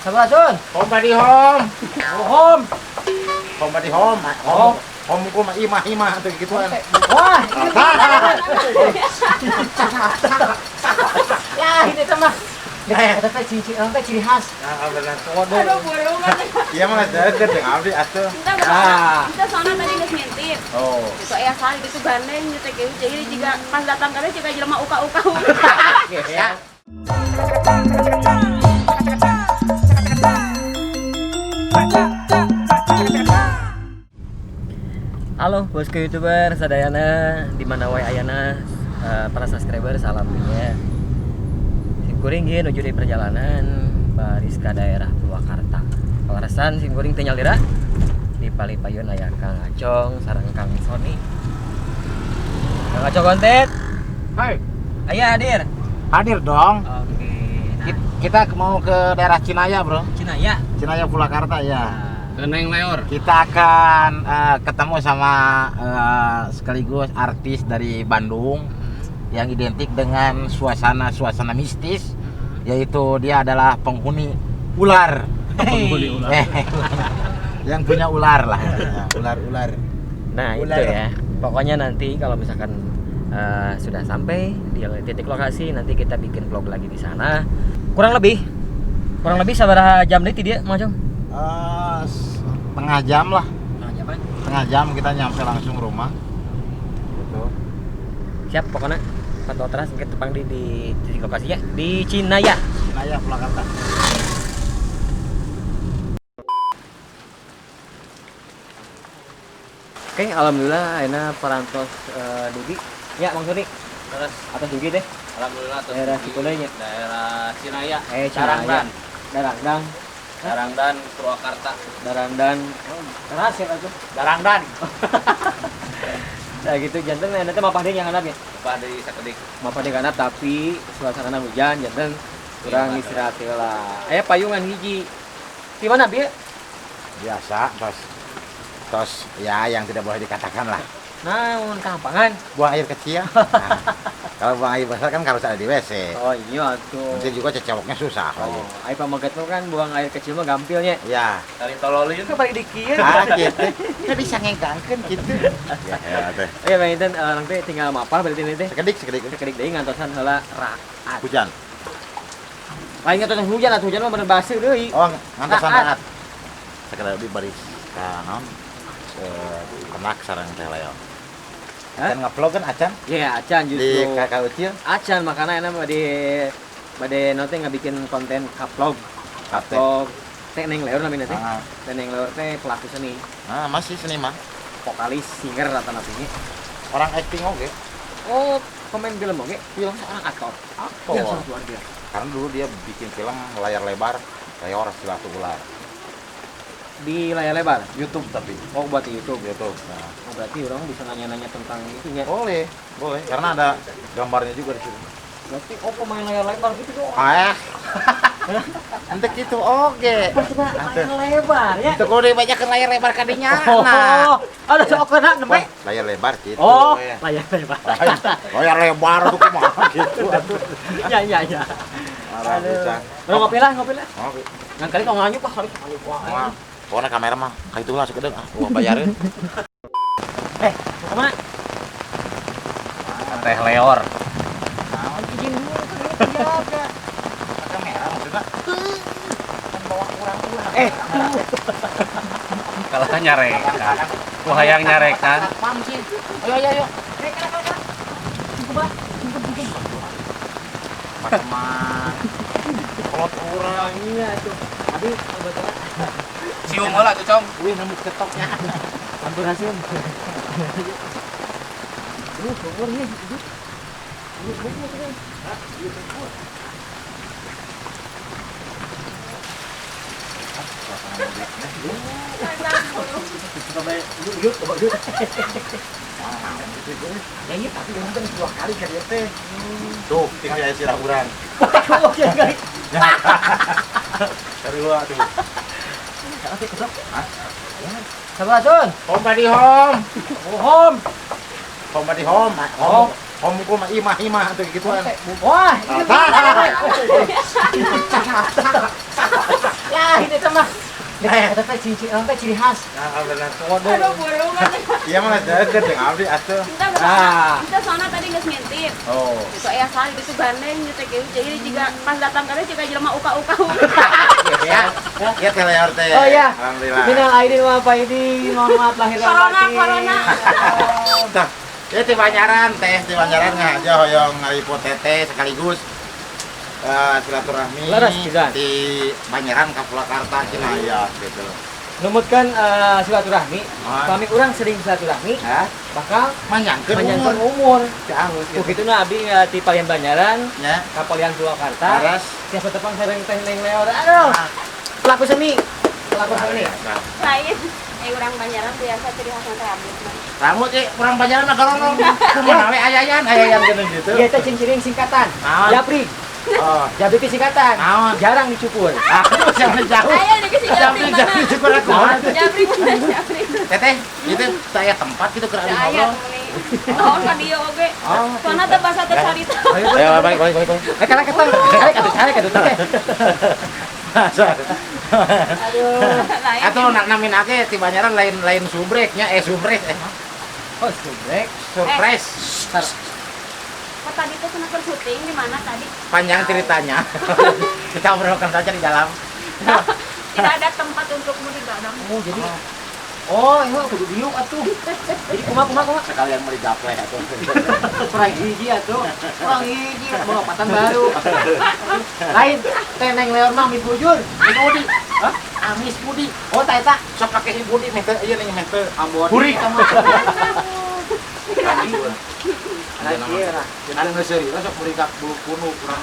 Sampurasun. Home badi home. Home. Home badi home. Home. Home ku mah imah imah tuh gituan. Wah, ya ini teh mah. Eta teh ciri teh ciri khas. Nah, benar. Aduh, burungan. Iya mah deket dengan abdi atuh. Ah. Kita soalnya tadi geus ngintip. Oh. Itu aya saha gitu gandeng gitu teh jadi jika pas datang ka dieu jika jelema uka-uka. Ya. Halo bosku YouTuber sadayana di mana wae ayana, para subscriber salam dunia. Sim kuring ieu nuju di perjalanan baris ka daerah Purwakarta. Paleresan sim kuring teh nyalira di Palipayun aya Kang Acong sareng Kang Sony. Kang Acong konten. Hai. Aya hadir. Hadir dong. Oke. Nah, Kita mau ke daerah Cinaya, Bro. Cinaya. Cinaya Purwakarta ya. Neng Leor. Kita akan ketemu sama sekaligus artis dari Bandung yang identik dengan suasana-suasana mistis, yaitu dia adalah penghuni ular. Penghuni ular. Yang punya ular lah, ular-ular. Nah, Ular. itu ya. Pokoknya nanti kalau misalkan sudah sampai di titik lokasi, nanti kita bikin vlog lagi di sana. Kurang lebih sabaraha jam deui ti dieu, Mang Acong? Setengah jam lah. Setengah jaman. Setengah jam kita nyampe langsung rumah. Gitu. Siap pokoknya pantau terus kita tepang di titik lokasinya di Cinaya. Cinaya Purwakarta. Oke, alhamdulillah ayeuna parantos dugi. Ya, Mang Sony. Terus Atas dugi deh. alhamdulillah terus Daerah di Cikulenya. Daerah Cinaya. Cinaya. Darangdan. Darangdan. Darangdan Purwakarta. Darangdan. Oh, keras ya tuh. Darangdan. Nah gitu janten nanti mapah deui yang handap ya. Mapah deui sakedik. Mapah deui handap tapi suasana hujan janten kurang Iya, istirahat heula. Aya payungan hiji. Di mana bieu? Biasa, tos tos ya yang tidak boleh dikatakan lah. Naon kampangan? Buang air kecil. Nah, kalau buang air besar kan harus ada di WC. Oh iya tuh. Nanti juga cecewoknya susah lagi. Oh, ai pameget mah kan buang air kecil mah gampilnya. Ya. Kali tololin. Itu paling dikir. Ah gitu. Nggak bisa ngegangkeun gitu. Ya, ya teh. Oke, Bang Inten, nanti tinggal mapah berarti ini teh. Sekedik sekedik. Sekedik deui ngantosan heula raat. Hujan. Lain ngantosan hujan atuh hujan mah bener baseuh deui. Oh, ngantosan Raat. raat. Sekedar di baris ka naon? Kenak sareng teh Leo. Hah? Acan ngevlog kan acan Iya, acan di justru. kakak ucil. Acan makanya enak bade nanti ngabikin konten kaplog. Kapte. Kaplog teh Neng Leor namanya teh. Ah, Teh Neng Leor teh pelaku seni, ah, masih seniman. vokalis, singer atau napinya. Orang acting oke. Oh, pemain film oke. Film seorang aktor. Aktor. Ya, sangat luar biasa. Karena dulu dia bikin film layar lebar, Leor Silatu Ular. Di layar lebar. YouTube tapi. Oh, buat di YouTube. YouTube. Nah. Oh, berarti orang bisa nanya-nanya tentang itunya. Boleh, boleh. Karena ada gambarnya juga di situ. Berarti oh pemain layar lebar gitu dong. Ah. Ente gitu oke. Layar lebar ya. Itu kalau banyak ke layar lebar kadinya. Oh, Nah. ada sok kena nembe. Wah, layar lebar gitu. Oh, ya. layar lebar. Layar lebar tuh kumaha gitu atuh. Ya, ya, ya. Marah bisa. Udah ngopi lah, ngopi lah. Ngopi. Ngan kali kalau nganyuk, wah, kali nganyuk. Wah. Wah, pokoknya kamera mah kayak itulah sekedeng ah, gua bayarin. Mau kemana? Teh Leor. Nah, izin dulu kan jaga. Kamera maksudnya. Kan bawa kurang-kurang. Kalau nyarekan. Wah, hayang nyarekan. Pam sih. Ayo ayo ayo. Teman. Kolot urang. Iya tuh. Tapi obatnya Cium heula tuh, Cong. Wih, nemu ketoknya. sampurasun. Aduh, syukur nih. Aduh, syukur nih. Ya iya, tapi yang penting dua kali ka dieu teh. Tuh, tinggal aya sirah urang. Oh, iya kali. Sarua tuh. Sampurasun. Home badi home. Home. Home badi home. Home. Home ku mah imah imah tuh gituan. Wah, Ah. eta mah. Eta teh cincin teh ciri khas. Alhamdulillah. Aduh, burungan. Iya mah deket jeung abdi atuh. Ah. Kita soalnya tadi geus ngintip. Oh. Itu aya sali itu gandeng teh kieu. Jadi jika pas datang ka dieu jelema uka-uka. Ya. Ya teh leor teh. Oh iya. Alhamdulillah. Minal aidin wal faidin, mohon maaf lahir dan batin. Corona, corona. Tah, ya ti Banjaran teh, ti Banjaran ngahaja hoyong ngaliput teteh sekaligus silaturahmi di Banjaran ka Purwakarta cenah ya gitu. Numutkan silaturahmi, kami kurang sering silaturahmi, bakal manjangkeun umur. Begitu na abdi ti Palihan Banjaran, ka Palihan Purwakarta. Tiasa tepang sareng teh Neng Leor. Aduh. Pelaku seni. Pelaku seni. Lain, urang Banjaran biasa ciri khasna teh rambut mah. Rambut urang Banjaran mah garonong. Kumaha we ayayan geuning gitu. Ieu teh cing-ciring singkatan. Japri. Oh, Japri itu singkatan. Jarang dicukur. Aduh, jangan jauh. Ayo dikasih Japri mana? Japri dicukur aku. Japri mana Japri? Teteh, itu saya tempat gitu keur ngobrol. Oh, ka dieu oge. Soalna teh basa teh carita. Ayo balik balik balik. Eh, kana ketang. Karek atuh teh. Aduh. Atuh namin ake ti Banjaran lain subrek nya subrek. Oh, subrek. Surprise. Kok tadi tuh kena syuting di mana tadi? Panjang ceritanya. Kita obrolkan saja di dalam. Tidak ada tempat untukmu di dalam. Oh, jadi oh, ini kudu diuk atuh. Jadi kumaha. Sekalian meuli gaple atuh. Kurang hiji atuh. Kurang hiji lopatan baru. Lain teh Neng Leor mah amis bujur. Budi. Hah? Amis Budi. Oh, ta eta sok pake si Budi meh teu ieu ning meh teu. Ambon. Buri kamu. Ada ngeuseuh sok buri ka bulu kunu kurang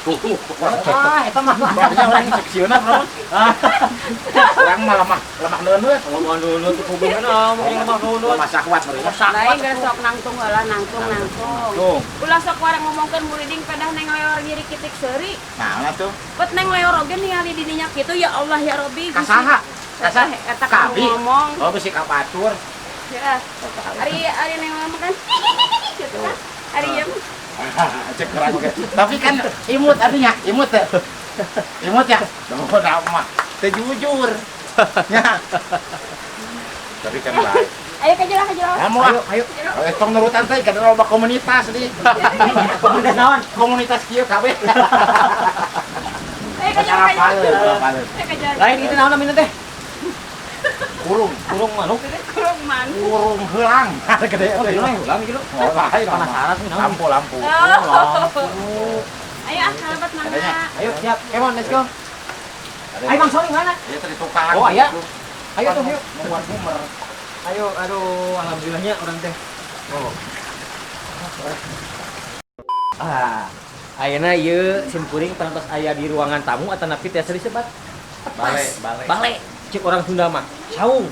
tuh tuh. Ah, eta mah banyak orang seksiona, Bro. Urang mah lemah neuneuh. Lemah neuneuh tuh hubungan ah, mungkin lemah neuneuh. Lemah syahwat meureun. Lain geus sok nangtung heula, nangtung. Ulah sok warang ngomongkeun muriding pedah Neng Leor nyeri kitik seuri. Naon atuh? Pet Neng Leor oge ningali di dinya kitu ya Allah ya Robbi. Kasaha? Kasaha eta kamu ngomong. Oh, bisi ka batur. Ya. Ari Neng Leor mah kan gitu kan. Ari ieu cek kurang oke. Tapi kan imut artinya, imut teh. Imut ya. Tuh mah teu jujur. Ya. Tapi kan baik. Ayo kejelah. Ayo, ayo. Tong nurutan teh kada loba komunitas di. Komunitas naon? Komunitas kieu kabeh. Ayo kejelah. Lain itu naon namina teh? Kurung manuk teh. Kurung manuk. Kurung heulang. Gede. Oh, heulang gitu. Oh, lain penasaran sih naon. Lampu. Lampu. Ayo ah, sahabat mangga. Ayo siap. Come on, let's go. Ayo Bang Sony mana? Iya tadi tukang. Oh, iya. Ayo tuh, yuk. Membuat bumer. Ayo, aduh, alhamdulillahnya orang teh. Oh. Ah, ayeuna ieu simkuring parantos aya di ruangan tamu atanapi tiasa disebat. Bale. Cek orang Sunda mah, saung.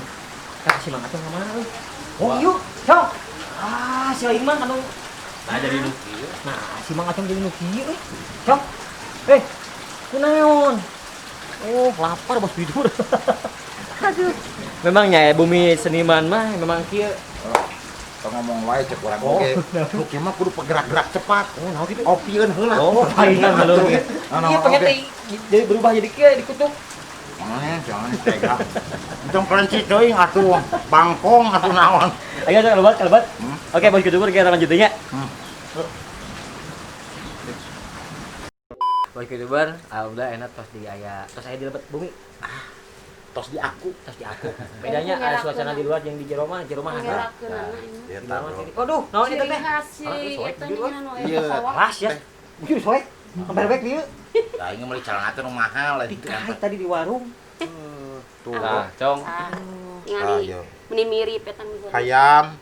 Kata si Mang Acong ka mana euy? Oh, yuk, cok. Ah, si lain mah anu nah jadi nu kieu. Nah, si Mang Acong jadi nu kieu euy. Cok. Kunaon? Oh, lapar bos tidur. Aduh. Memangnya ya bumi seniman mah memang kieu. Oh, ngomong wae cek urang oge. Nu kieu mah kudu pegerak-gerak cepat. Oh, naon kitu? Opieun heula. Oh, painan heula. Iya, pengen teh jadi berubah jadi kieu dikutuk. Jangan tega. Untung kelenci teuing atuh bangkong atuh naon. Ayo lebat. Oke, bos YouTuber kita lanjut deui nya. Bos YouTuber, alhamdulillah enak tos di aya. Tos aya di lebet bumi. Ah, tos di aku. Bedanya ada suasana di luar yang di jero mah ada. Waduh, naon itu teh? Iya, keras ya. Bujur soek. Sampai baik dieu. Lah ini meuli celana teh nu mahal lah gitu. Tadi di warung. Tuh. Nah, Cong. Ningali meni mirip eta nu hayam.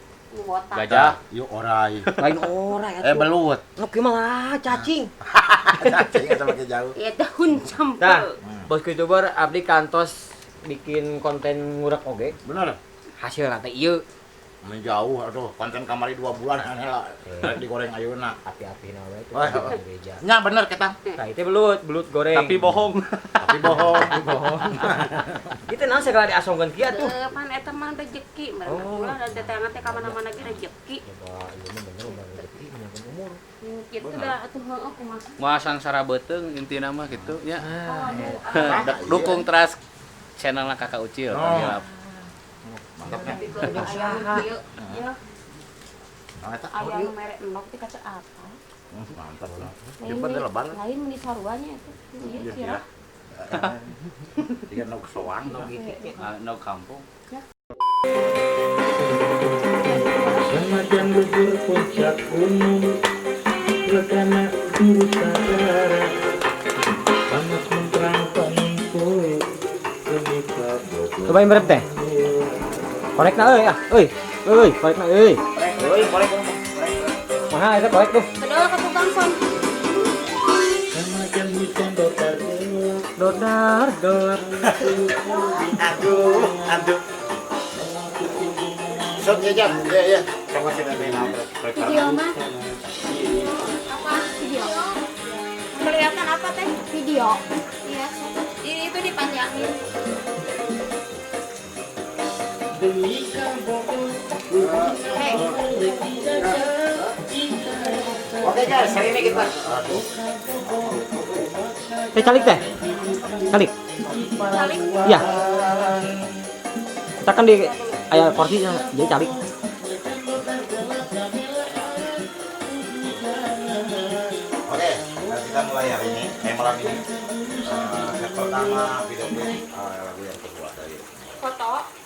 Gajah, yuk orai. Lain orai atuh. Belut. Nu kieu mah cacing. Cacing eta make jauh. Ieu teh huncam. Nah, bos YouTuber abdi kantos bikin konten ngurek oge. Bener. Hasilna teh ieu. Menjauh aduh konten kamari 2 bulan aneh lah digoreng ayeuna api-api na we itu nya bener kita. Nah itu belut goreng tapi bohong. Itu naon segala diasongkeun kieu atuh pan eta mah rezeki meureun ulah da tetangan teh ka mana-mana ge rezeki. Coba ieu mah bener ulah rezeki menyangkeun umur. Kitu da atuh heueuh kumaha. Moal sangsara beuteung intina mah kitu nya. Aduh, Dukung terus channelna Kakak Ucil. Oh. Hilap. Mantap nya. aya nu kieu. Ya, Nah, eta. aya nu mere endog ti kaca apa? Mantap lah. Lain Jember meni- lebar. Lain meni saruanya itu. Iya, sirah. Tiga nog soang. Ah, no kampung. Senajan gugur puncak gunung, lekana biru sagara, panas menterang panuntul, demi kabogor. Cobain berep teh. Korekna euy ah, euy. Euy, korekna euy. Euy, korek. Mahal eta korek tuh. Kedol ke tukang son. Senajan hujan dodar gelap, Dodar gelap. Aduh, aduh. Sok ya, Jam. Ya, ya. Sama si Nenek nabrak. Video mah. Apa? Video. Kelihatan apa teh? Video. Iya. Ini itu dipanjangin. demi kabogor, Hei, Oke guys, hari ini kita Teh calik teh. Calik. calik. Iya. Kita kan di aya kursi jadi calik. Oke, nah kita mulai hari ini, malam ini. Set pertama video klip lagu yang kedua dari Foto.